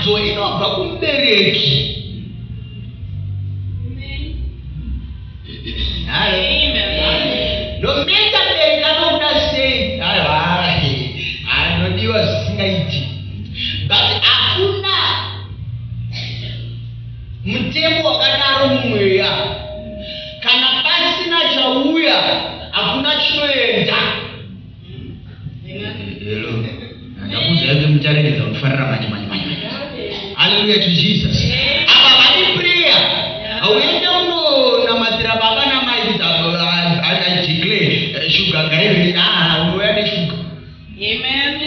Ropafadzo inobva kumubereki. No matter mubereki anokuda sei, aiwa, anodiwa zvisingaiti, but hakuna mutemo wakadaro mumweya. Kana pasina chauya, hakuna chinoenda. Hello, ndakuziva kuti mucharegedza kufarira manje manje manje. Hallelujah to Jesus. Apa vadi prayer. Hauende unonamatira baba namai kuti I declare shuga ngaive. Ah, unouya neshuga. Amen.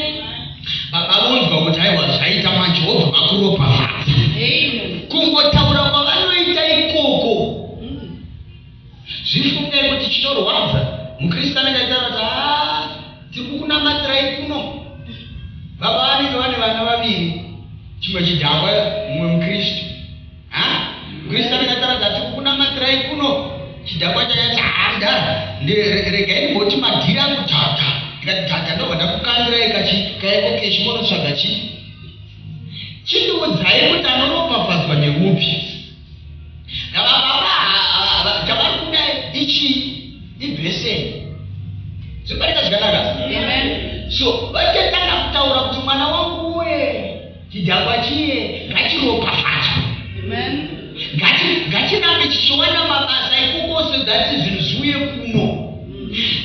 Baba vonzwa kuti aiwa, zvaita manje, wobva vakuropafadza. Amen. Kungotaura kwavanoita ikoko, zvifungai kuti chitorwadza. Mukristu anenge achitaura kuti, "A, tiri kukunamatirai kuno." Baba vanenge vane vana vaviri, chimwe chidhakwa, mumwe mukristu. Ha, mukristu anenge achitaura kuti, "Tiri kukunamatirai kuno." Chidhakwa chakati, "Handara, regai ndimboti madhiri angu dhadha." Ndikati dhadha, ndobva ndakukandirai kachi kaeko keshi, monotsvaga chi. Chindiudzai kuti anoropafadzwa ndeupi? Baba chavari kuda ichi ibheseni. Zvibarika zvakanaka. Amen. So vachatanga kutaura kuti, "Mwana wangu we, chidhakwa chiye ngachiropafadzwe." Amen. Ngachirambe chichiwana mabasa ikoko so that zvinhu zviuye kuno.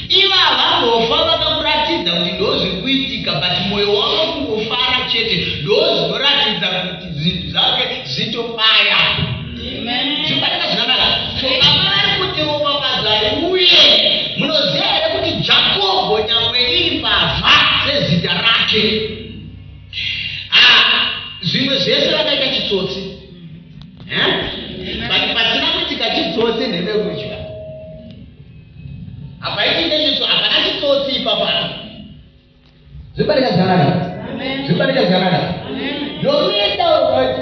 Ivo havambofa vakakuratidza kuti ndo zviri kuitika, but mwoyo wavo kungofara chete ndo zvinoratidza kuti zvinhu zvake zvitofaya. Amen. Zvibatika zvakanaka. So baba vari kuti ropafadzai. Uye munoziva here kuti Jakobho, nyangwe iri mbavha sezita rake, ah, zvimwe zvese vakaita chitsotsi, Eh? But pasina kuitika chitsotsi ndepekudya. Hapaitike chitsotsi, hapana chitsotsi ipapa. Zvibatika zvakanaka. Amen. Zvibatika zvakanaka. Amen. Nokuenda